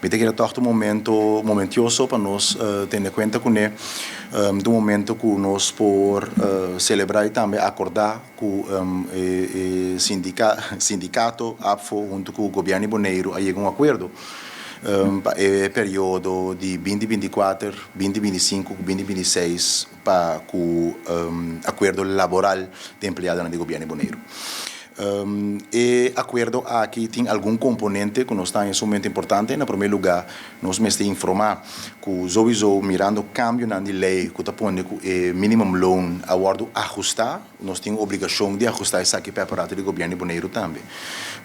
Mi ta kere toch un momento momentioso pa nos tene kuenta kuné, un momento ku nos por selebrá i tambe akordá ku e sindikato ABVO huntu ku gobièrnu di Boneiru a yega un akuerdo pa e periodo di 2024, 2025 ku 2026 pa ku akuerdo laboral di empleadonan di gobièrnu di Boneiru. E akuerdo aki tin algun komponente ku nos ta sumamente importante. Na promé lugá, nos mester informá ku sowieso mirando kambionan di lei ku ta pone ku e minimum loan a wòrdu ahustá, nos tin obligashon di ahustá esaki pa e aparato di gobièrnu di Boneiru tambe.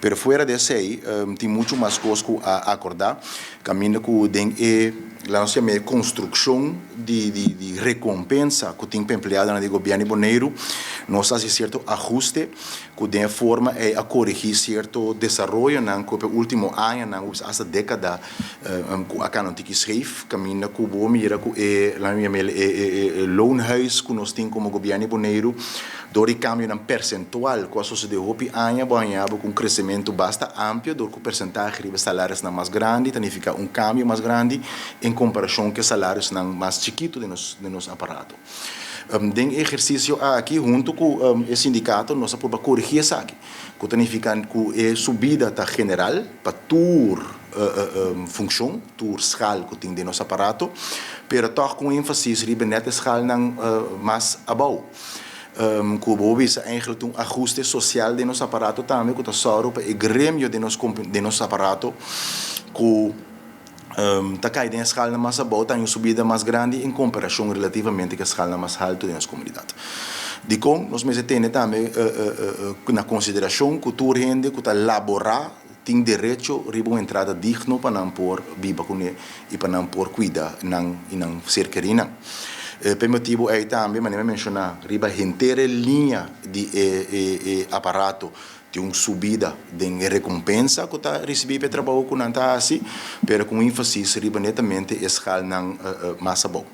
Pero fuera di esei, tin muchu mas kos ku a akordá, kaminda ku den e laga nos yama e konstrukshon di rekompensa ku tin pa empleadonan di gobièrnu di Boneiru, nos a hasi sierto ahuste ku den e forma ei a korigí sierto desaroyonan ku pa e último añanan, hasta dékada, ku a kana un tiki scheef, kaminda ku bo mira ku e laga mi yama e loonhuis ku nos tin komo gobièrnu di Boneiru, dor di kambionan persentual ku a sosodé hopi aña, bo haña bo ku un kresementu basta amplio, dor ku persentahe riba salarionan mas grandi ta nifiká un kambio mas grandi en komparashon ku e salarionan mas chikitu den nos aparato. Den e ehersisio aki, huntu ku e sindikato, nos a purba korigí esaki, ku ta nifiká ku e subida ta general pa tur funshon, tur schaal ku tin den nos aparato, pero toch ku énfasis riba net e schaalnan mas abou. Ku bo bisa eigenlijk un ahuste sosial den nos aparato tambe ku ta sòru pa e gremio den nos aparato ku ta kai den schaal mas abou ta un subida mas grandi en komparashon relativamente ku e schaal mas altu den nos komunidat. Dikon nos mester tene tambe na konsiderashon ku tur hende ku ta laborá tin derecho riba un entrada digno pa nan por biba kuné i pa nan por kuida nan i nan ser kerínan. Pa e motibu ei tambe, manera mi a menshoná, riba henter e liña di e aparato tin un subida den rekompensa ku ta risibí pa e trabou ku nan ta hasi, pero ku énfasis riba netamente e schaalnan mas abou.